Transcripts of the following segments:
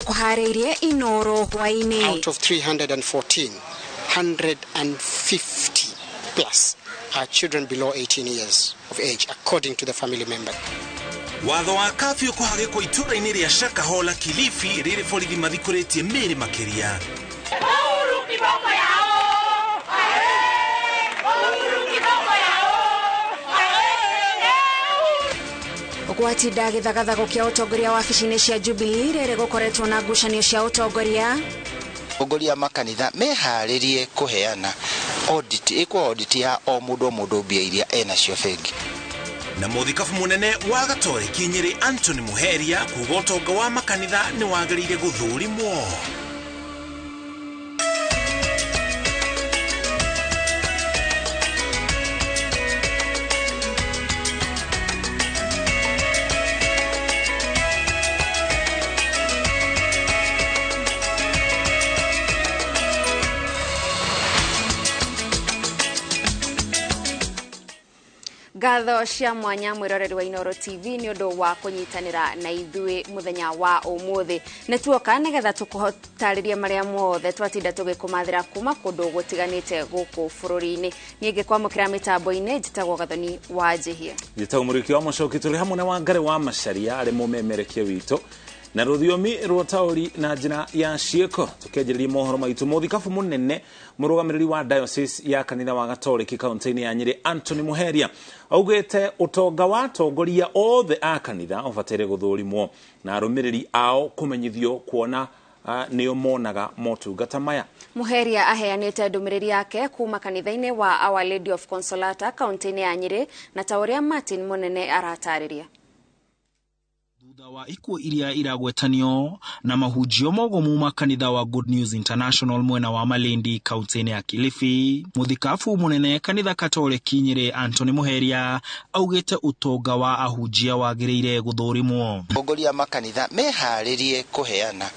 Tũkũharĩirie Inoro hwaĩ-inĩ. Out of 314, 150 plus are children below 18 years of age, according to the family member. Watho wa kafyu kũhagĩkwo itũũra-inĩ rĩa Shakahola Kilifi rĩrĩ borithi mathikũrĩtie mĩĩrĩ makĩria. Uhuru kiboko yao! Uhuru kiboko yao! Gwatinda gĩthagathago kĩa ũtongoria wabici-inĩ cia Jubilee rĩrĩ gũkoretwo na ngucanio cia ũtongoria. Atongoria makanitha meharĩrie kũheana audit, ĩkwo audit ya o mũndũ o mũndũ mbia iria enacio bengi. Na mũthikabu mũnene wa Gatoreki Nyĩrĩ Anthony Muheria kuga ũtonga wa makanitha nĩ wagĩrĩire gũthũrimwo. Ngatho cia mwanya mwiroreri wa Inoro TV nĩ ũndũ wa kũnyitanĩra na ithuĩ mũthenya wa ũmũthĩ. Nĩ tuoka nĩgetha tũkũtarĩrie marĩa mothe twatinda tũgĩkũmathĩra kuma kũndũ gũtiganĩte gũkũ bũrũri-inĩ. Niĩ ngĩkwamũkĩra mĩtambo-inĩ njĩtagwo Gathoni wa Njĩhia. Njĩtagwo Mũrĩki wa Mũcoki, tũrĩ hamwe na Wangari wa Macharia arĩ mũmemerekia witũ na rũthiomi rwa taũri na njĩra ya ciĩko. Tũkĩanjĩrĩria mohoro maitũ, mũthikabu mũnene mũrũgamĩrĩri wa diocese ya kanitha wa Gatoreki kaunti-inĩ ya Nyĩrĩ Anthony Muheria augĩte ũtonga wa atongoria othe a kanitha ũbataire gũthũrimwo na arũmĩrĩri ao kũmenyithio kuona nĩo monaga motungata maya. Muheria aheanĩte ndũmĩrĩri yake kuma kanitha-inĩ wa Our Lady of Consolata kaunti-inĩ ya Nyĩrĩ na ta ũrĩa Martin Mũnene aratarĩria. Thutha wa ikuũ iria iragwetanio na mahunjio mogomu ma kanitha wa Good News International mwena wa Malindi kaunti-inĩ ya Kilifi, mũthikabu mũnene kanitha Katoleki Nyĩrĩ Anthony Muheria augĩte ũtonga wa ahunjia wagĩrĩire gũthũrimwo. Atongoria makanitha meharĩrie kũheana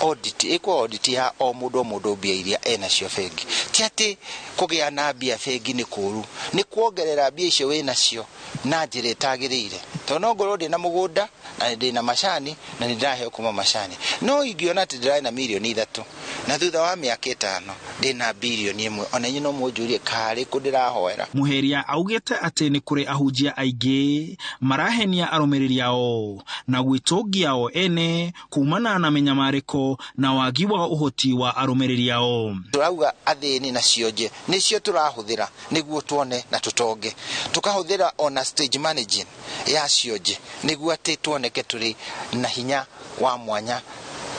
audit, ĩkwo audit ya o mũndũ o mũndũ mbia iria enacio bengi. Ti atĩ kũgĩa na mbia bengi nĩ kũũru, nĩ kuongerera mbia icio wĩnacio na njĩra ĩtagĩrĩire. Tondũ no ngorwo ndĩna mũgũnda na ndĩna macani na nĩ ndĩraheo kuma macani, no ingĩona atĩ ndĩrarĩ na mirioni 3 na thutha wa mĩaka 5 ndĩna birioni 1, ona inyuĩ no mũnjũrie karĩ kũ ndĩrahoera. Muheria augĩte atĩ nĩ kũrĩ ahunjia aingĩ marahenia arũmĩrĩri ao na gwĩtũngia o ene kumana na mĩnyamarĩko na wagi wa ũhoti wa arũmĩrĩri ao. Tũrauga athĩni na cionje nĩcio tũrahũthĩra nĩguo tuone na tũtonge, tũkahũthĩra ona stage managing ya cionje nĩguo atĩ tuoneke tũrĩ na hinya wa mwanya,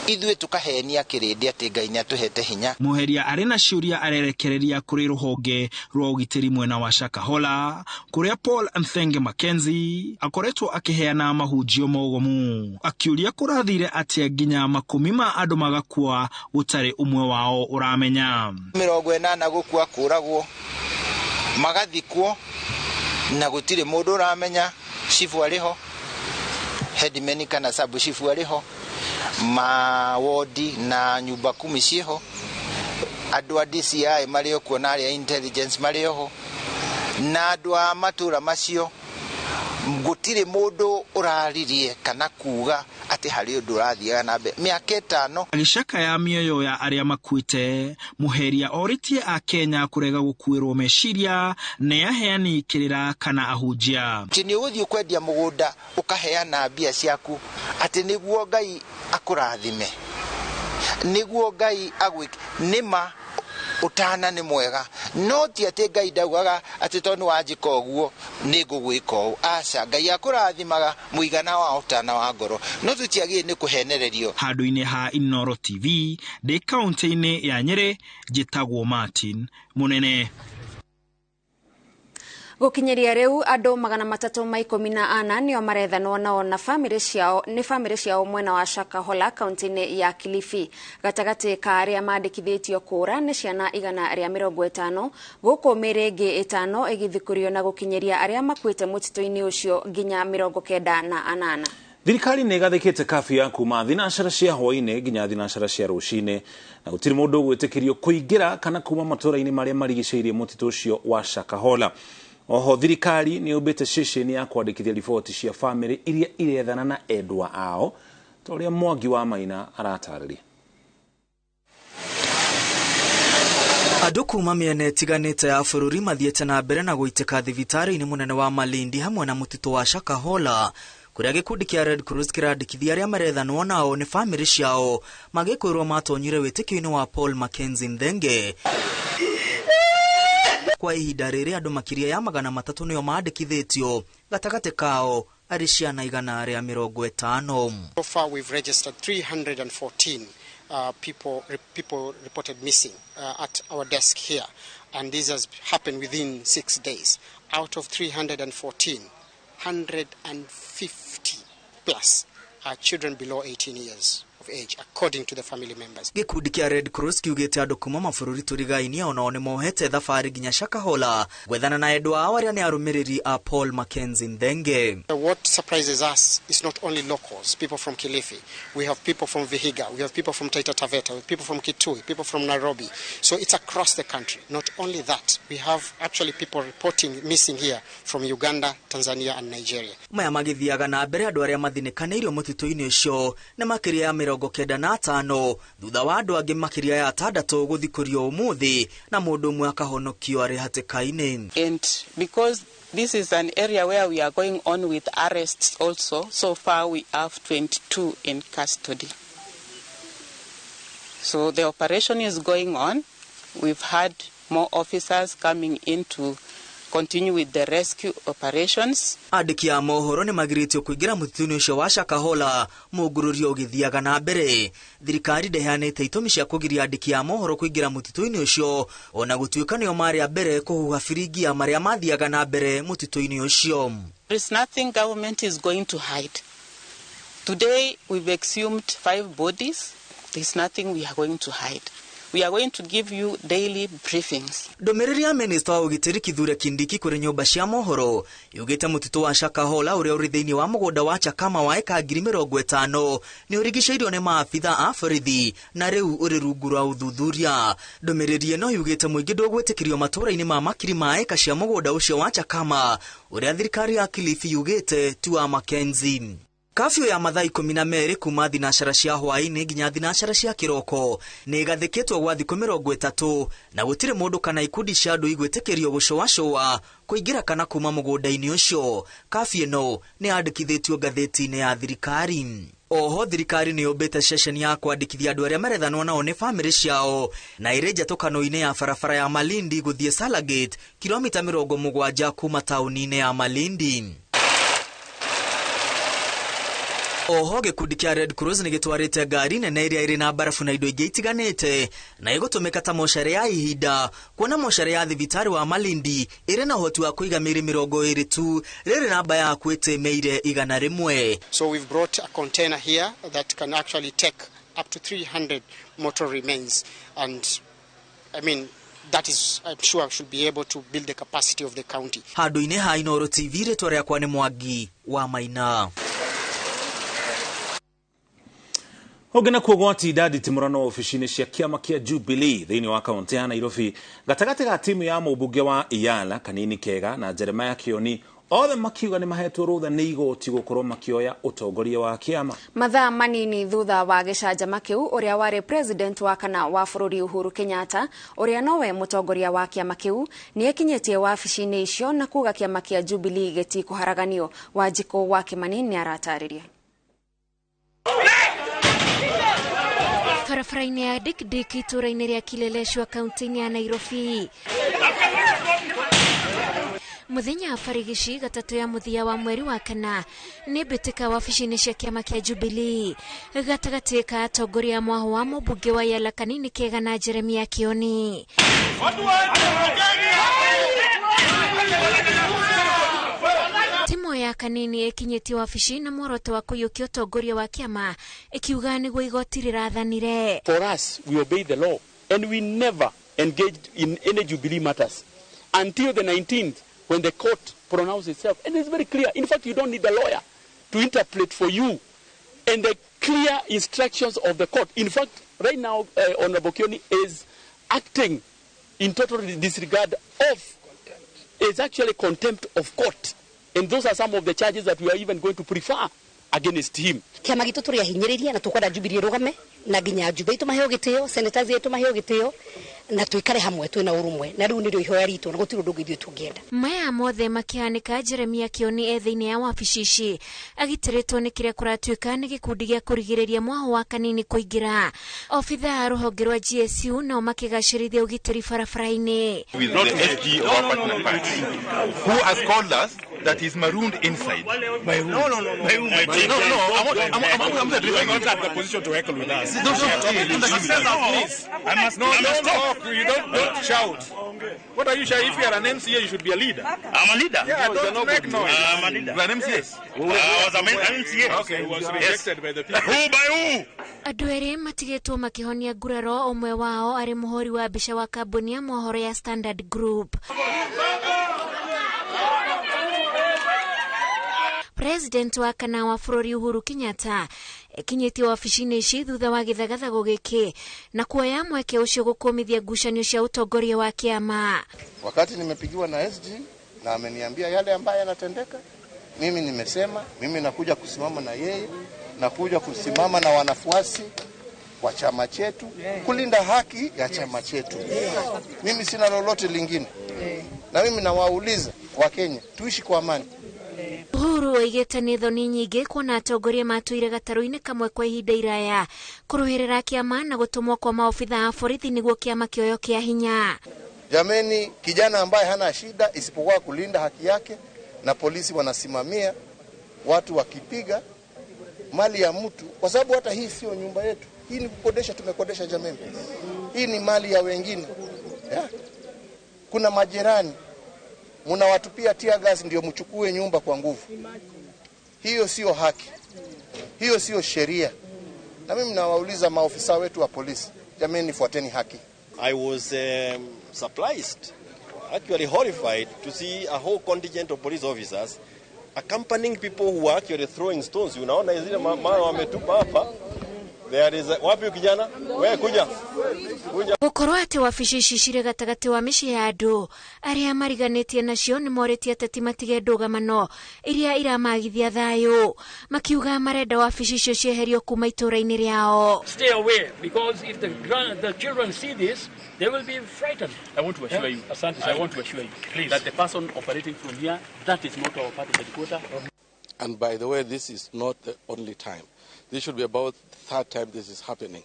ithuĩ tũkahenia kĩrĩndĩ atĩ Ngai nĩatũhete hinya. Muheria arĩ na ciũria arerekereria kũrĩ rũhonge rwa ũgitĩri mwena wa Shakahola kũrĩa Paul Nthenge Mackenzie akoretwo akĩheana mahunjio mogomu, akiũria kũrathire atĩa nginya makũmi ma andũ magakua gũtarĩ ũmwe wao ũramenya. 80 gũkua kũragwo magathikwo na gũtirĩ mũndũ ũramenya, chifu arĩ ho, headman kana sub chifu arĩ ho, mawodi na nyumba kumi ciĩho, andũ a DCI marĩ o kuo na arĩa intelligence marĩ oho, na andũ a matũra macio gũtirĩ mũndũ ũraririe kana kuga atĩ harĩ ũndũ ũrathiaga na mbere. Mĩaka 5. Agĩcaka ya mĩoyo ya arĩa makuĩte, Muheria orĩtie a Kenya kũrega gũkuĩrwo meciria nĩ aheani kĩrĩra kana ahunjia. Atĩ nĩ ũgũthiĩ kwendia mũgũnda ũkaheana mbia ciaku atĩ nĩguo Ngai akũrathime, nĩguo Ngai agwĩke. Nĩma ũtana nĩ mwega, no ti atĩ Ngai ndaugaga atĩ tondũ nĩwanjĩka ũguo nĩ ngũgwĩka ũũ. Aca, Ngai akũrathimaga mũigana wa ũtana wa ngoro, no tũtiagĩrĩire nĩ kũhenererio. Handũ-inĩ ha Inoro TV ndĩ kaunti-inĩ ya Nyĩrĩ, njĩtagwo Martin Mũnene. Gũkinyĩria rĩu andũ 314 nĩo marethanwo nao na famĩlĩ ciao nĩ famĩlĩ ciao mwena wa Shakahola kaunti-inĩ ya Kilifi. Gatagatĩ ka arĩa mandĩkithĩtio kũra nĩ ciana 150 gũkũ mĩĩrĩ ĩngĩ 5 ĩgĩthikũrio na gũkinyĩria arĩa makuĩte mũtitũ-inĩ ũcio nginya 98. Thirikari nĩ ĩgathĩkĩte kabu ya kuma thinacara cia hwaĩ-inĩ nginya thinacara cia rũcinĩ na gũtirĩ mũndũ ũgwĩtĩkĩrio kũingĩra kana kuma matũũra-inĩ marĩa marigicĩirie mũtitũ ũcio wa Shakahola. Oho thirikari nĩ yũmbĩte ceceni ya kwandĩkithia riboti cia famĩlĩ iria irethana na endwa ao Ta ũrĩa Mwangi wa Maina aratarĩria. Andũ kuma mĩena ĩtiganĩte ya bũrũri mathiĩte na mbere na gũitĩka thibitarĩ-inĩ mũnene wa Malindi hamwe na mũtitũ wa Shakahola kũrĩa gĩkundi kĩa Red Cross kĩrandĩkithia arĩa marethanwo nao nĩ bamĩrĩ ciao magĩkwĩrwo matonyire wĩtĩkio-inĩ wa Paul Mackenzie Nthenge. Kwa ihinda rĩrĩ andũ makĩria ya 300 nĩo mandĩkithĩtio, gatagatĩ kao arĩ ciana 150. So far we've registered 314 people reported missing at our desk here, and this has happened within 6 days. Out of 314, 150 plus are children below 18 years of age, according to the family members. Gĩkundi kĩa Red Cross kiugĩte andũ kuma mabũrũri tũrigainie onao nĩ mohete thabarĩ nginya Shakahola gwethana na endwa ao arĩa nĩ arũmĩrĩri a Paul Mackenzie Nthenge. What surprises us is not only locals, people from Kilifi. We have people from Vihiga, we have people from Taita Taveta, we have people from Kitui, people from Nairobi. So it's across the country. Not only that, we have actually people reporting missing here from Uganda, Tanzania and Nigeria. Maya magĩthiaga na mbere andũ arĩa mathinĩkanĩirio mũtitũ-inĩ ũcio nĩ makĩria ya 95 thutha wa andũ angĩ makĩria ya 6 gũthikũrio ũmũthĩ na mũndũ ũmwe akahonokio arĩ hatĩka-inĩ. And because this is an area where we are going on with arrests also, so far we have 22 in custody. So the operation is going on. We've had more officers coming in to continue with the rescue operations. Andĩki a mohoro nĩ magirĩtio kũingĩra mũtitũ-inĩ ũcio wa Shakahola mũngũrũrio ũgĩthiaga na mbere. Thirikari ndĩheanĩte itũmi cia kũgiria andĩki a mohoro kũingĩra mũtitũ-inĩ ũcio ona gũtuĩka nĩo marĩ a mbere kũhuha biringi ya marĩa mathiaga na mbere mũtitũ-inĩ ũcio. There is nothing government is going to hide. Today we've exhumed 5 bodies. There is nothing we are going to hide. We are going to give you daily briefings. Ndũmĩrĩri ya minista wa ũgitĩri Kithure Kindiki kũrĩ nyũmba cia mohoro yugĩte mũtitũ wa Shakahola ũrĩa ũrĩ thĩinĩ wa mũgũnda wa Chakama wa eka 50,000 nĩ ũrigicĩirio nĩ maabitha a borithi na rĩu ũrĩ rungu rwa ũthuthuria. Ndũmĩrĩri ĩno yugĩte mũingĩ ndũgwĩtĩkĩrio matũũra-inĩ ma makiri ma eka cia mũgũnda ũcio wa Chakama ũrĩa thirikari ya Kilifi yugĩte ti wa Mackenzie. Kafyu ya mathaa 12 kuma thinacara cia hwaĩ-inĩ nginya thinacara cia kĩroko nĩ ĩgathĩkĩtwo gwa thikũ 30 na gũtirĩ mũndũ kana ikundi cia andũ igwĩtĩkĩrio gũcũacũa kũingĩra kana kuma mũgũnda-inĩ ũcio. Kafyu ĩno nĩ yandĩkithĩtio ngathĩti-inĩ ya thirikari. Oho thirikari nĩ yũmbĩte ceceni ya kwandĩkithia andũ arĩa marethanwo nao nĩ bamĩrĩ ciao na ĩrĩ njatũkano-inĩ ya barabara ya Malindi gũthiĩ Salagate kilomita 70 kuma taũni-inĩ ya Malindi. Oho gĩkundi kĩa Red Cross nĩ gĩtwarĩte ngari nene ĩrĩa ĩrĩ na mbarabu na indo ingĩ itiganĩte na ĩgũtũmĩka ta mocarĩ ya ihinda kuona mocarĩ ya thibitarĩ wa Malindi ĩrĩ na ũhoti wa kũiga mĩĩrĩ 20 tu rĩrĩ namba ya hakuhĩ mĩĩrĩ 100. So we've brought a container here that can actually take up to 300 mortal remains, and I mean that is, I'm sure, should be able to build the capacity of the county. Handũ-inĩ ha Inooro TV rĩtwa rĩakwa nĩ Mwangi wa Maina. Ũngĩ nakuo gwatinda nditimũrano obici-inĩ cia kĩama kĩa Jubilee thĩinĩ wa kaunti ya Nairobi gatagatĩ ga timu ya mũmbunge wa Iyala Kanini Kega na Jeremiah Kioni othe makiuga nĩ mahetwo rũtha nĩ igoti gũkorwo makĩoya ũtongoria wa kĩama. Mathaa manini thutha wa gĩcanjama kĩu ũrĩa warĩ president wa kana wa bũrũri Uhuru Kenyatta ũrĩa nowe mũtongoria wa kĩama kĩu nĩ ekinyĩtie wabici-inĩ icio na kuga kĩama kĩa Jubilee gĩtikũharaganio. Wanjikũ wa Kĩmani nĩ aratarĩria. Barabara-inĩ ya Dikdik itũũra-inĩ rĩa Kileleshwa kaunti-inĩ ya Nairobi mũthenya wa barigici gatatũ ya mũthia wa mweri wa kana nĩ mbĩtĩka wabici-inĩ cia kĩama kĩa Jubilee gatagatĩ ka atongoria mwaho wa mũmbunge wa Yala Kanini Kega na Jeremiah Kioni. Timu ya Kanini ĩkinyĩtie wabici na muoroto wa kũiyũkia ũtongoria wa kĩama ĩkiuga nĩguo igoti rĩrathanire. For us, we obey the law and we never engaged in any Jubilee matters until the 19th when the court pronounced itself. And it's very clear. In fact, you don't need a lawyer to interpret for you. And the clear instructions of the court. In fact, right now, Honorable Kioni is acting in total disregard of, is actually contempt of court. And those are some of the charges that we are even going to prefer against him. Kiama gitu turi ahinyiriria na tukwenda Jubilee rugame na nginya Jubilee tumaheo gitio, senators yetu maheo gitio na tuikare hamwe twina urumwe na riu nirio ihoya ritu na gutiri undu ungi ithuĩ tũngĩenda. Maya mothe makihanĩka Jeremia Kioni e thĩinĩ ya wabici ici agitĩrĩtwo nĩ kĩrĩa kũratuĩka nĩ gĩkundi gĩa kũrigĩrĩria mwaho wa Kanini kũingĩra. Obithaa a rũhonge rwa GSU nao makĩgacĩrithia ũgitĩri barabara-inĩ. With the SG of our partner party, who has called us that is marooned inside. By who? No, no, no, no. By who? By no, no, I'm not not at the position to heckle with us. No, no, please. I must, no, don't talk. You don't shout. What are you shy? If you are an MCA, you should be a leader. I'm a leader. Yeah, don't make noise. I'm a leader. You are an MCA? Yes. I was an MCA. Okay, he was rejected by the people. Who by who? Andũ erĩ matigĩtwo makĩhonia nguraro, ũmwe wao arĩ mũhũri wa mbica wa kambuni ya mohoro ya Standard Group. President wa kana wa bũrũri Uhuru Kenyatta ekinyĩtie wabici-inĩ ici thutha wa gĩthagathago gĩkĩ na kuoya mweke ũcio gũkũmithia ngucanio cia ũtongoria wa kĩama. Wakati nimepigiwa na SG na ameniambia yale ambayo yanatendeka, mimi nimesema mimi nakuja kusimama na yeye, nakuja kusimama na wanafuasi wa chama chetu kulinda haki ya chama chetu. Mimi sina lolote lingine, na mimi nawauliza Wakenya tuishi kwa amani. Uhuru oigĩte nĩ thoni nyingĩ kuona atongoria matũire gatarũ-inĩ kamwe kwa ihinda iraya kũrũĩrĩra kĩama na gũtũmwo kwa maobitha a borithi nĩguo kĩama kĩoyo kĩa hinya. Jameni, kijana ambaye hana shida isipokuwa kulinda haki yake, na polisi wanasimamia watu wakipiga mali ya mtu, kwa sababu hata hii sio nyumba yetu, hii ni kukodesha, tumekodesha jameni, hii ni mali ya wengine yeah. Kuna majirani mnawatupia tear gas ndio mchukue nyumba kwa nguvu. Hiyo sio haki, hiyo sio sheria. Na mimi nawauliza maofisa wetu wa polisi, jameni, fuateni haki. I was surprised, actually horrified to see a whole contingent of police officers accompanying people who are actually throwing stones. Unaona zile mara wametupa hapa. There is a, wapi kijana? Wewe kuja. Kuja. Gukorwo atĩ wabici ici cirĩ gatagatĩ wa mĩciĩ ya andũ arĩa mariganĩtie nacio nĩ morĩtie ateti matige ndũgamano iria iramagithia thayũ, makiuga marenda wabici icio cieherio kuma itũũra-inĩ rĩao. Stay away, because if the children see this, they will be frightened. I want to assure you, I want to assure you, please, that the person operating from here, that is not our party headquarters. And by the way, this is not the only time. This should be about the third time this is happening.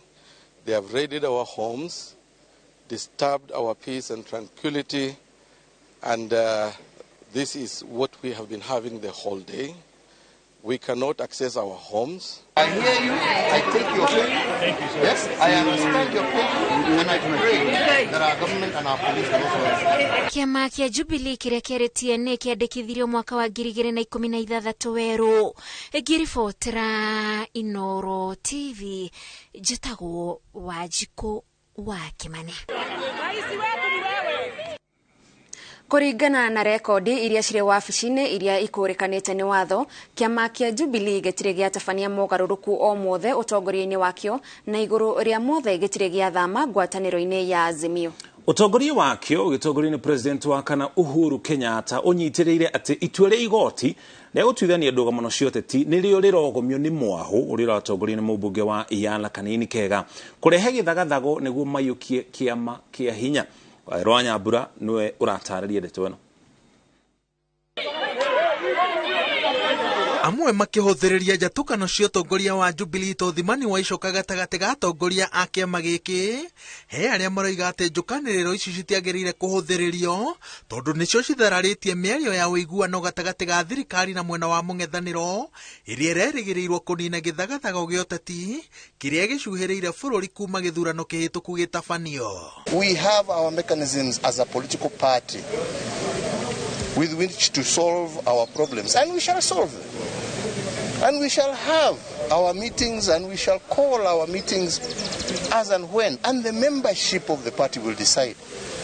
They have raided our homes, disturbed our peace and tranquility, and this is what we have been having the whole day. We cannot access our homes. I hear you, I take your pain. Thank you, sir. Yes, I understand your pain, and I pray that our government and our police will also understand. Kĩama kĩa Jubilee kĩrĩa kĩarĩtie nĩ kĩandĩkithirio mwaka wa 2016 werũ. Ngĩribotera Inoro TV, njĩtagwo Wanjikũ wa Kĩmani. Kũringana na rekondi iria cirĩ wabici-inĩ iria ikũrĩkanĩte nĩ watho, kĩama kĩa Jubilee gĩtirĩ gĩatabania mogarũrũku o mothe ũtongoria-inĩ wakĩo, na igũrũ rĩa mothe gĩtirĩ gĩathama ngwatanĩro-inĩ ya Azimio. Ũtongoria wakĩo ũgĩtongorio nĩ president wa kana Uhuru Kenyatta ũnyitĩrĩire atĩ itua rĩa igoti rĩa gũtuithania ndũgamano cia ũteti nĩrĩo rĩrogomio nĩ mwahũ ũrĩa ũratongorio nĩ mũmbunge wa Iyala Kanini Kega kũrehe gĩthagathago nĩguo maiyũkie kĩama kĩa hinya. Waerwa Nyambura niwe ũratarĩria ndeto ĩno. Amwe makĩhũthĩrĩria njatũkano cia ũtongoria wa Jubilee Tothimani wa icoka gatagatĩ ga atongoria a kĩama gĩkĩ, he arĩa maroiga atĩ njũkanĩrĩro ici citiagĩrĩire kũhũthĩrĩrio tondũ nĩcio cithararĩtie mĩario ya ũiguano gatagatĩ ga thirikari na mwena wa mũng'ethanĩro ĩrĩa ĩrerĩgĩrĩirwo kũnina gĩthagathago gĩa ũteti kĩrĩa gĩcuhĩrĩire bũrũri kuma gĩthurano kĩhĩtũku gĩtabanio. We have our mechanisms as a political party with which to solve our problems, and we shall solve them. And we shall have our meetings, and we shall call our meetings as and when, and the membership of the party will decide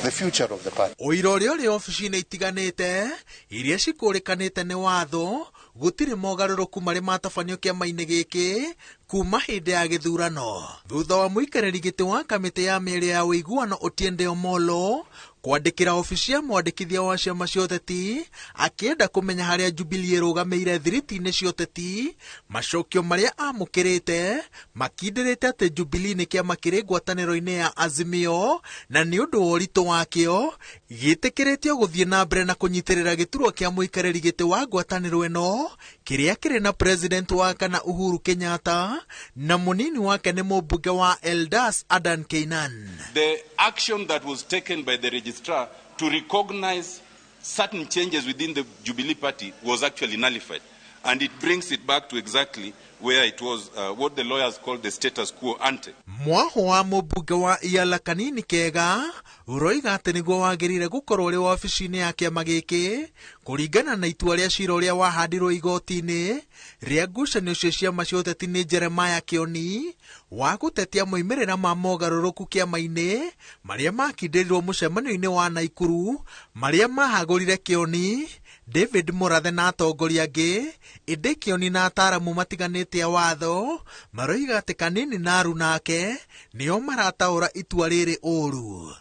the future of the party. Ũira ũrĩa ũrĩ obici-inĩ itiganĩte iria cikũrĩkanĩte nĩ watho, gũtirĩ mogarũrũku marĩ matabanio kĩama-inĩ gĩkĩ kuma hĩndĩ ya gĩthurano thutha wa mũikarĩri gĩtĩ wa kamĩtĩ ya mĩario ya ũiguano Otiende Omolo kwandĩkĩra obici ya mwandĩkithia wa ciama cia ũteti akĩenda kũmenya harĩa Jubilee ĩrũgamĩire thiriti-inĩ cia ũteti. Macokio marĩa amũkĩrĩte makindĩrĩte atĩ Jubilee nĩ kĩama kĩrĩ ngwatanĩro-inĩ ya Azimio na nĩ ũndũ wa ũritũ wakĩo gĩtĩkĩrĩtio gũthiĩ na mbere na kũnyitĩrĩra gĩturwa kĩa mũikarĩri gĩtĩ wa ngwatanĩro ĩno kĩrĩa kĩrĩ na president wa kana Uhuru Kenyatta na mũnini wake nĩ mũmbunge wa Eldas Adan Keynan. The action that was taken by the registrar to recognize certain changes within the Jubilee Party was actually nullified. And it brings it back to exactly where it was, what the lawyers call the status quo ante. Mwaho wa mũmbunge wa Iala Kanini Kega ũroiga atĩ nĩguo wagĩrĩire gũkorwo ũrĩ wabici-inĩ ya kĩama gĩkĩ kũringana na itua rĩa cira ũrĩa wahandirwo igoti-inĩ rĩa ngucanio cia ciama cia ũteti nĩ Jeremiah Kĩoni wa gũtetia moimĩrĩra ma mogarũrũku kĩama-inĩ marĩa makindĩrirwo mũcemanio-inĩ wa Naikuru marĩa mahagũrire Kĩoni, David Murathe na atongoria angĩ. Ĩndĩ Kĩoni na ataaramu matiganĩte a watho maroiga atĩ Kanini na arunake nĩo marataũra itua rĩrĩ ũru.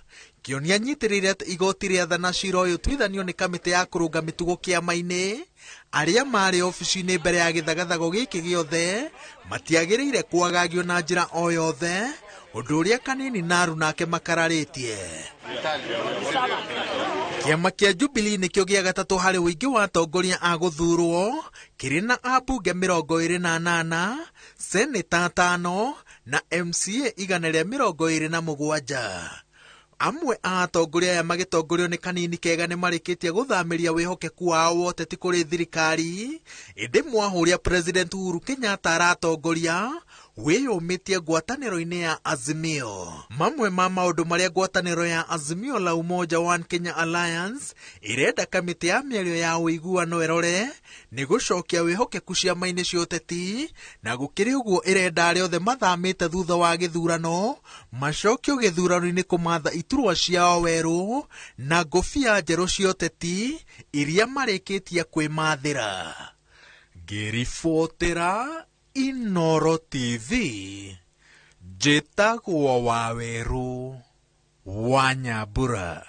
Kĩoni anyitĩrĩire atĩ igoti rĩathana cira ũyũ ũtuithanio nĩ kamĩtĩ ya kũrũnga mĩtugo kĩama-inĩ arĩa marĩ obici-inĩ mbere ya gĩthagathago gĩkĩ gĩothe matiagĩrĩire kwagagio na njĩra o yothe, ũndũ ũrĩa Kanini na arunake makararĩtie. Kĩama kĩa Jubilee nĩkĩo gĩa gatatũ harĩ ũingĩ wa atongoria a gũthurwo kĩrĩ na ambunge 28, seneta 5 na MCA 127. Amwe a atongoria aya magĩtongorio nĩ Kanini Kega nĩ marĩkĩtie gũthamĩria wĩhokeku wao wa ũteti kũrĩ thirikari, ĩndĩ mwaho ũrĩa President Uhuru Kenyatta aratongoria wĩyũmĩtie ngwatanĩro-inĩ ya Azimio. Mamwe ma maũndũ marĩa ngwatanĩro ya Azimio la Umoja One Kenya Alliance ĩrenda kamĩtĩ ya mĩario ya ũiguano ĩrore nĩ gũcokia wĩhokeku ciama-inĩ cia ũteti, na gũkĩrĩ ũguo ĩrenda arĩa othe mathamĩte thutha wa gĩthurano macokio gĩthurano-inĩ kũmatha iturwa ciao werũ na ngũbia njerũ cia ũteti iria marĩkĩtie kwĩmathĩra. Ngĩribotera Inoro TV, njĩtagwo Waweru wa Nyambura.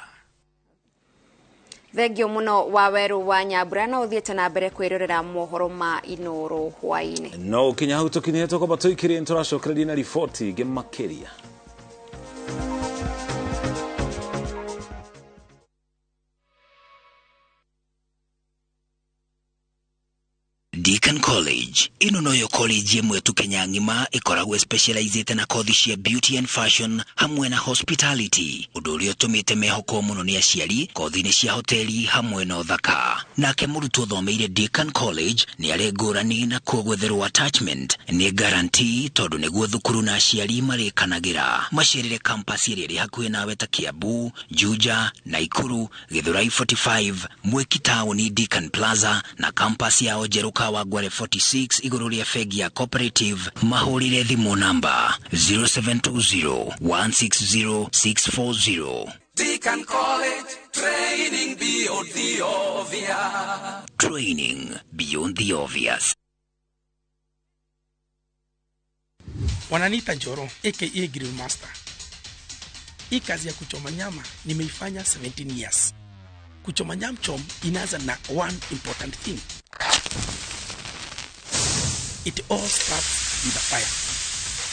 Thengio muno Waweru wa Nyambura na uthiĩte na mbere kwĩrorera mohoro ma Inoro hwaĩ-inĩ. No kinya hau tũkinyĩte tũkwamba tũikĩrie nĩtũracokereria na riboti ingĩ makĩria. Deacon College ino noyo college ĩmwe tu Kenya ng'ima ĩkoragwo specializĩte na kothi cia beauty and fashion hamwe na hospitality, ũndũ ũrĩa ũtũmĩte mehokwo mũno nĩ aciari kothi-inĩ cia hoteli hamwe na ũthaka. Nake mũrutwo ũthomeire Deacon College nĩ arĩ ngũrani na kuo gwetherwo attachment nĩ guarantee tondũ nĩguo thukuru na aciari marĩkanagĩra. Macerere campus ĩrĩa ĩrĩ hakuhĩ nawe ta Kiambu, Juja, Naikuru, Githurai 45, Mwiki Town, Deacon Plaza na campus yao njerũ Kawangware 46 igũrũ rĩa bengi ya Cooperative. Mahũrĩre thimũ namba 0720 160 640. Deacon College, training beyond the obvious. Training beyond the obvious. Wananiita Njoro aka Grill Master. Hii kazi ya kuchoma nyama nimeifanya 17 years. Kuchoma nyam chom inaanza na one important thing. It all starts with a fire.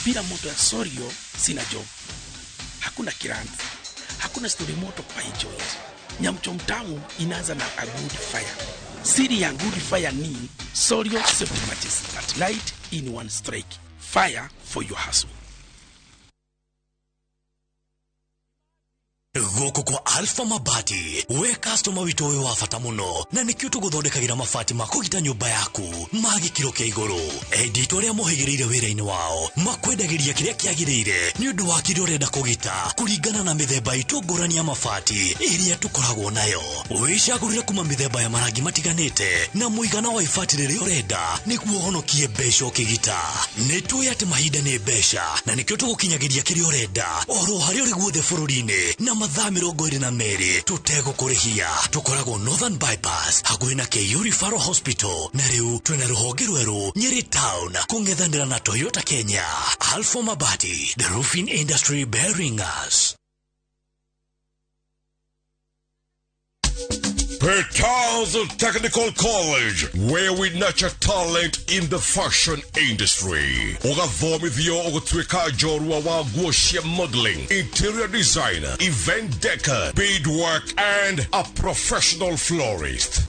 Bila moto ya Sorio sina job. Hakuna kiranzi. Hakuna story moto kwa hii joint. Nyamchom tamu inaanza na a good fire. Siri ya good fire ni Sorio safety matches that light in one strike. Fire for your hustle. Gũkũ kwa Alpha Mabati we customer witũ ũyũ wa bata mũno na nĩkĩo tũgũthondekagĩra mabati ma kũgita nyũmba yaku ma gĩkĩro kĩa igũrũ. Endi itũ arĩa mohĩgĩrĩire wĩra-inĩ wao makwendagĩria kĩrĩa kĩagĩrĩire nĩ ũndũ wa kĩrĩa ũrenda kũgita kũringana na mĩthemba itũ ngũrani ya mabati ĩrĩa tũkoragwo nayo. Wĩcagũrĩre kuma mĩthemba ya marangi matiganĩte na mũigana wa ibati rĩrĩa ũrenda nĩguo ũhonokie mbeca ũkĩgita. Nĩ tũĩ atĩ mahinda nĩ mbeca na nĩkĩo tũgũkinyagĩria kĩrĩa ũrenda oro harĩa ũrĩ guothe bũrũri-inĩ na mathaa 22 tũtegũkũrĩhia. Tũkoragwo Northern Bypass hakuhĩ na KU Referral Hospital, na rĩu twĩna rũhonge rwerũ Nyeri Town kũng'ethanĩra na Toyota Kenya. Alpha Mabati, the roofing industry bearing us. Petals Technical College, where we nurture talent in the fashion industry. Ũgathomithio ũgũtuĩka njorua wa nguo cia modeling, interior designer, event decor, beadwork and a professional florist.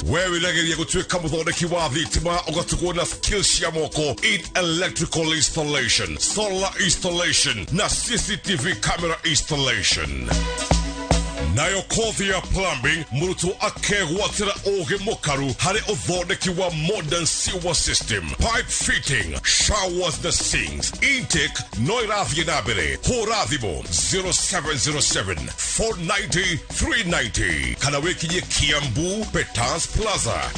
We wĩragĩria gũtuĩka mũthondeki wa thitima, ũgatugwo na skills cia moko in electrical installation, solar installation na CCTV camera installation. Nayo kothi ya plumbing, mũrutwo akegwatĩra ũgĩ mũkaru harĩ ũthondeki wa modern sewer system, pipe fitting, showers na sinks. Intake no ĩrathiĩ na mbere. Hũra thimũ 0707 490 390 kana wĩkinyie Kiambu Petans Plaza.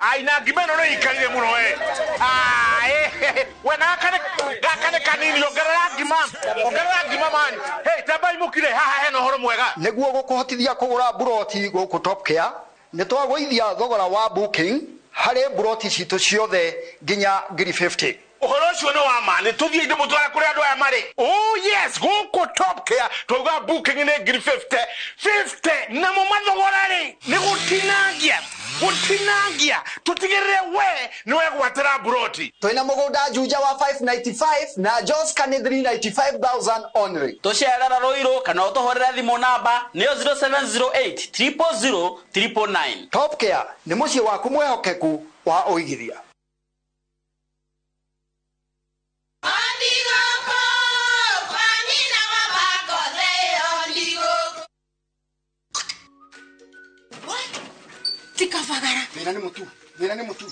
Ai na ngima ĩno nĩ ikarire mũno we. Ai we na gakane kanini ongerera ngima. Ongerera ngima man. Hey tambai mukire haha hena ũhoro mwega. Nĩguo gũkũhotithia kũgũra mburoti gũkũ Top Care, nĩ twagũithia thogora wa booking harĩ mburoti citũ ciothe nginya 50,000. Ũhoro ũcio nĩ wa ma, nĩ tũthiĩ ndĩmũtware kũrĩa andũ aya marĩ. Oh yes, gũkũ Top Care twauga booking nĩ 50,000. 50 namo mathogora rĩ nĩ gũtinangia. Gũtinangia tũtigĩrĩre we nĩ wegwatĩra mburoti. Twĩna mũgũnda Juja wa 595 na Joska nĩ 395,000 only. Tũcerera Ruiru kana ũtũhũrĩre thimũ namba nĩyo 0708 000 999. Top Care nĩ mũciĩ waku mwĩhokeku wa ũigithia. Tikabagara. Thĩna nĩ mũtu, thĩna nĩ mũtu.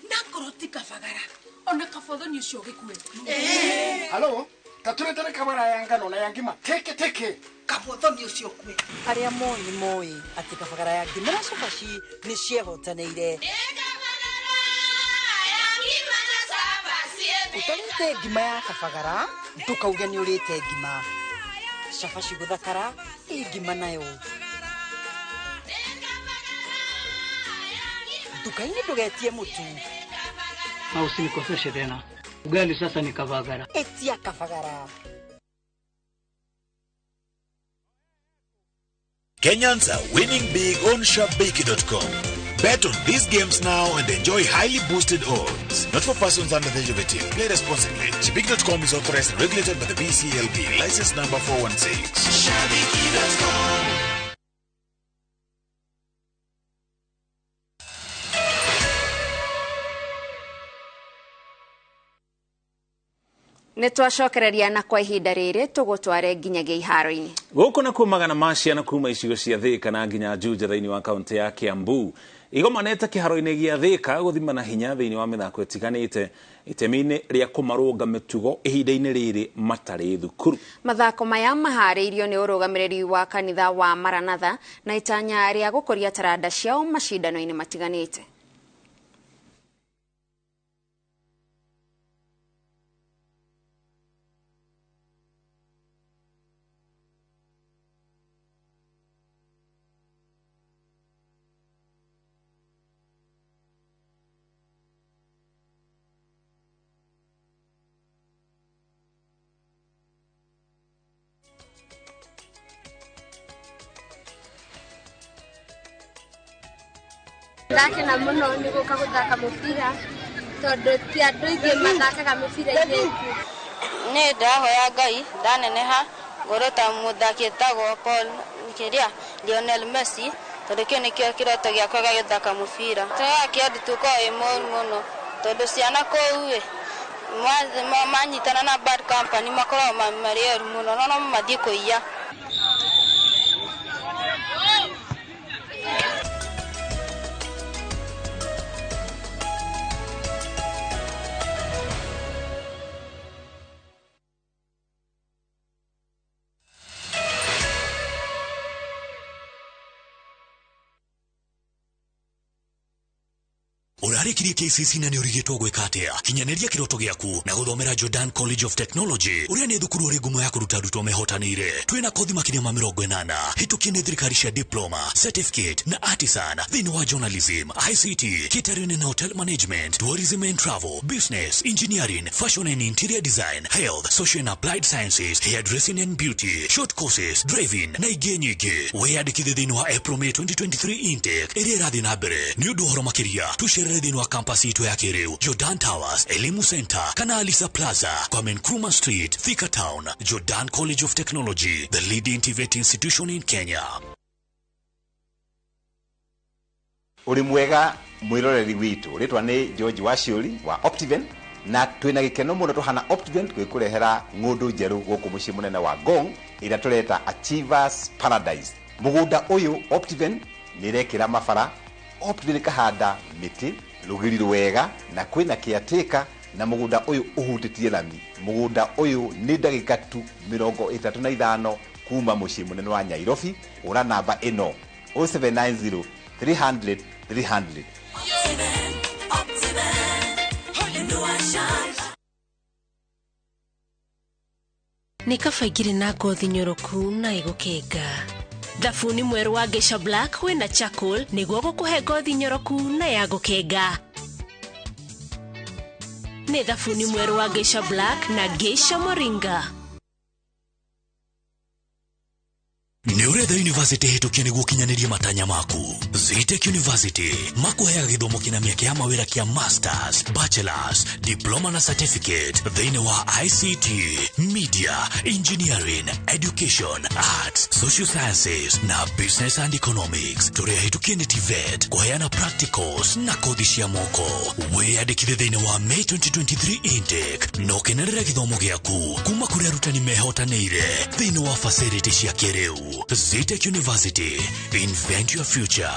Nakorwo tikabagara. Ona kabothoni ũcio ũgĩkue. Halo, ta tũretere kabara ya ngano na ya ngima. Teke teke. Kabothoni ũcio ũkue. Arĩa moĩ nĩ moĩ atĩ kabagara ya ngima na cabaci nĩ ciehotanĩire. Ũtarĩte ngima ya kabagara, ndũkauge nĩ ũrĩte ngima. Cabaci gũthakara, ĩ ngima nayo. Nduka-inĩ ndũgetie mũtu. Na usinikoseshe tena. Ugali sasa ni kabagara. Etia kabagara. Kenyans are winning big on Shabiki.com. Bet on these games now and enjoy highly boosted odds. Not for persons under the age of 18. Play responsibly. Shabiki.com is authorized and regulated by the BCLB. License number 416. Shabiki.com. Nĩ twacokereria na kwa ihinda rĩrĩ tũgũtware nginyagia iharo-inĩ. Gũkũ nakuo magana ma ciana kuma icigo cia Thika na nginya Juja thĩinĩ wa kaunti ya Kiambu igomanĩte kĩharo-inĩ gĩa Thika gũthima na hinya thĩinĩ wa mĩthako ĩtiganĩte itemi-inĩ rĩa kũmarũnga mĩtugo ihinda-inĩ rĩrĩ matarĩ thukuru. Mathako maya maharĩirio nĩ ũrũgamĩrĩri wa kanitha wa Maranatha na itanya rĩa gũkũria taranda ciao macindano-inĩ matiganĩte. Ndakena mũno nĩ gũka gũthaka mũbira tondũ ti andũ aingĩ mathakaga mĩbira ithengi. Nĩ ndahoya Ngai ndaneneha ngorwo ta mũthaki etagwo Paul kĩrĩa Lionel Messi tondũ kĩu nĩkĩo kĩroto gĩakwa gĩa gũthaka mũbira. Tũrĩa andũ tũkoragwo ĩ mũru mũno tondũ ciana kũu ĩ manyitana na bad company makoragwo marĩ oru mũno no mathiĩ kũiya. Ũrarĩkirie KCC na nĩ ũrigĩtwo gwĩka atĩa? Kinyanĩria kĩroto gĩaku na gũthomera Jordan College of Technology, ũrĩa nĩ thukuru ũrĩ ngumo ya kũruta arutwo mehotanĩire. Twĩna kothi makĩria ma 80 hĩtũkie nĩ thirikari cia diploma, certificate na artisan thĩinĩ wa journalism, ICT, catering and hotel management, tourism and travel, business, engineering, fashion and interior design, health, social and applied sciences, hairdressing and beauty, short courses, driving na ingĩ nyingĩ. Wĩyandĩkithie thĩinĩ wa April May 2023 intake ĩrĩa ĩrathiĩ na mbere. Nĩ ũndũ ũhoro makĩria tũcerere thĩinĩ wa campus itũ ya kĩrĩu Jordan Towers, Elimu Center kana Alisa Plaza, Kwame Nkrumah Street, Thika Town. Jordan College of Technology, the leading TVET institution in Kenya. Uri mwega mwiroreri witu, ritwa ni George Waciuri wa Optiven, na twina gikeno muno tuhana Optiven gwikurehera ng'undu njeru guku mucii munene wa Ngong ira tureta Achievers Paradise. Mugunda uyu Optiven nirekira mabara, Optiven kahanda miti rugiri rwega na kwina kiateka, na mugunda uyu uhutitie lami. Mugunda uyu ni ndagika tu 35 kuma mucii munene wa Nairobi. Ura namba ino 0790 300 300. Nĩ kaba ingĩrĩ na ngothi nyoroku na ĩgũkenga. Thabuni mwerũ wa Geisha Black wĩna charcoal nĩguo gũkũhe ngothi nyoroku na ya gũkenga. Nĩ thabuni mwerũ wa Geisha Black na Geisha Moringa. Nĩ ũretha university hĩtũkie nĩguo ũkinyanĩrie matanya maku. Zetech University makuheaga gĩthomo kĩna mĩeke ya mawĩra kĩa masters, bachelors, diploma na certificate thĩinĩ wa ICT, media, engineering, education, arts, social sciences na business and economics. Tũrĩ ahĩtũkie nĩ TVET kũheana practicals na kothi cia moko. Wĩyandĩkithie thĩinĩ wa May 2023 intake na ũkenerere gĩthomo gĩaku kuma kũrĩ arutani mehotanĩire thĩinĩ wa facility cia kĩrĩu. Zetech University, invent your future.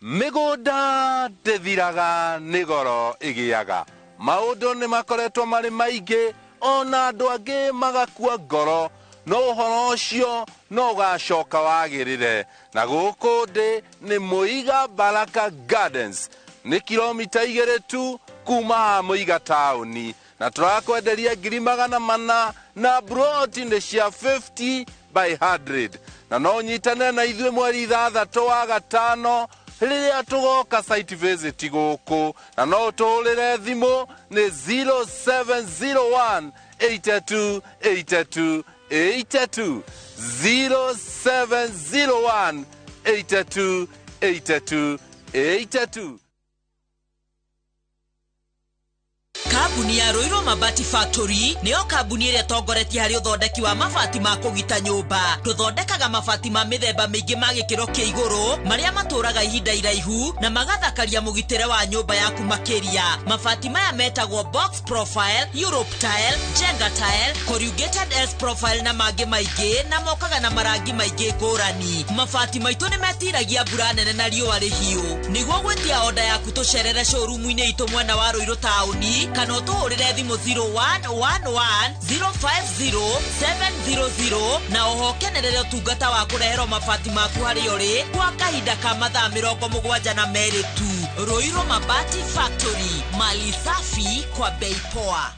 Mĩgũnda ndĩthiraga nĩ goro ĩgĩaga. Maũndũ nĩ makoretwo marĩ maingĩ ona andũ angĩ magakua ngoro, no ũhoro ũcio no ũgacoka wagĩrĩre. Na gũkũ ndĩ nĩ Mũiga Baraka Gardens, nĩ kilomita 2 tu kuma haha Mũiga taũni, na tũrakwenderia 400,000 na broti nĩ cia 50 by 100. Na no ũnyitane na ithuĩ mweri 6 wa gatano rĩrĩa tũgoka site visit gũkũ, na no ũtũhũrĩre thimũ nĩ 0701 82 82 82, 0701 82 82 82. Kambuni ya Ruiru Mabati Factory nĩyo kambuni ĩrĩa ĩtongoretie harĩ ũthondeki wa mabati ma kũgita nyũmba. Tũthondekaga mabati ma mĩthemba mĩingĩ ma gĩkĩro kĩa igũrũ marĩa matũraga ihinda iraihu na magathakaria mũgitĩre wa nyũmba yaku makĩria. Mabati maya metagwo box profile, Europe tile, Jenga tile, corrugated S profile na mangĩ maingĩ, na mokaga na marangi maingĩ ngũrani. Mabati maitũ nĩ metiragia mbura nene na riũa rĩhiũ. Nĩguo gwĩtia oda yaku tũcerere showroom-inĩ itũ mwena wa Ruiru taũni kana ũtũhũrĩre thimũ 0111 050 700 na oho kenerere ũtungata wa kũreherwo mabati maku harĩa ũrĩ kwa kahinda ka mathaa 72 tu. Ruiru Mabati Factory, mali safi kwa bei poa.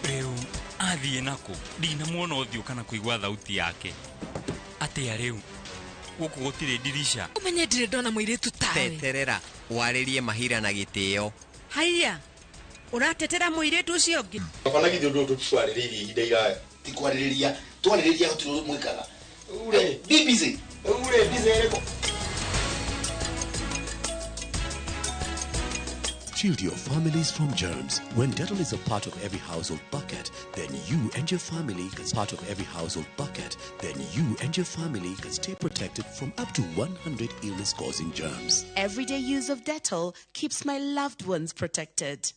Rĩu athiĩ nakũ? Ndinamuona ũthiũ kana kũigua thauti yake. Atĩa rĩu? Gũkũ gũtirĩ ndirisha. Ũmenye ndirĩ ndona mũirĩtu tawe. Teterera warĩrie mahira na gĩtĩo. Haiya, ũratetera mũirĩtu ũcio ũngĩ. Bana githĩ ũndũ ũyũ tũkwarĩrĩirie ihinda iraya. Ti kwarĩrĩria, twarĩrĩria gũtirĩ ũndũ mwĩkaga. Ure, be busy. Ure, busy ĩrĩkũ? Shield your families from germs. When Dettol is a part of every household bucket, then you and your family can part of every household bucket, then you and your family can stay protected from up to 100 illness-causing germs. Everyday use of Dettol keeps my loved ones protected.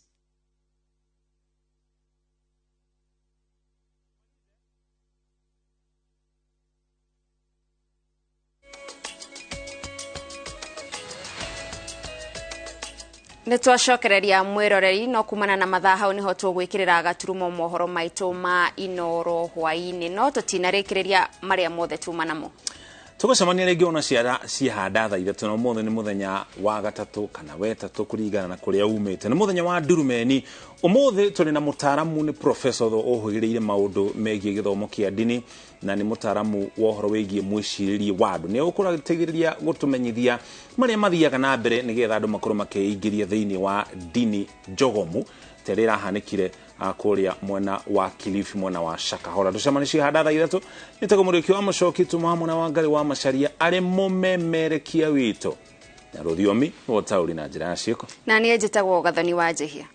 Nä twacokereria mwĩroreri no kumana na mathaa hau nĩho tũgwĩkĩrĩra gaturumo mohoro maitũ ma Inoro hwaĩ-inĩ, no tũtinarĩkĩrĩria marĩa mothe tuma namo. Tũgũcemania rĩngĩ ona ciara ciahanda thaa 3, na ũmũthĩ nĩ mũthenya wa gatatũ kana wetatũ kũringana na kũrĩa umĩte, nĩ mũthenya wa ndurumeni. Ũmũthĩ tũrĩ na mũtaaramu, nĩ professor ũhũgĩrĩire maũndũ megiĩ gĩthomo kĩa ndini na nĩ mũtaaramu wa ũhoro wĩgiĩ mwĩcirĩrie wa andũ. Nĩ ũkũrateithĩrĩria gũtũmenyithia marĩa mathiaga na mbere nĩgetha andũ makorwo makĩingĩria thĩinĩ wa ndini njogomu ta ĩrĩa ĩrahanĩkire kũrĩa mwena wa Kilifi, mwena wa Shakahola. Tũcemanie cihanda thaa 3. Nĩtagwo Mũrĩki wa Mũcoki, tuma hamwe na Wangari wa Macharia arĩ mũmemerekia witũ na rũthiomi rwa taũri na njĩra ya ciĩko. Na niĩ njĩtagwo Gathoni wa Njĩhia.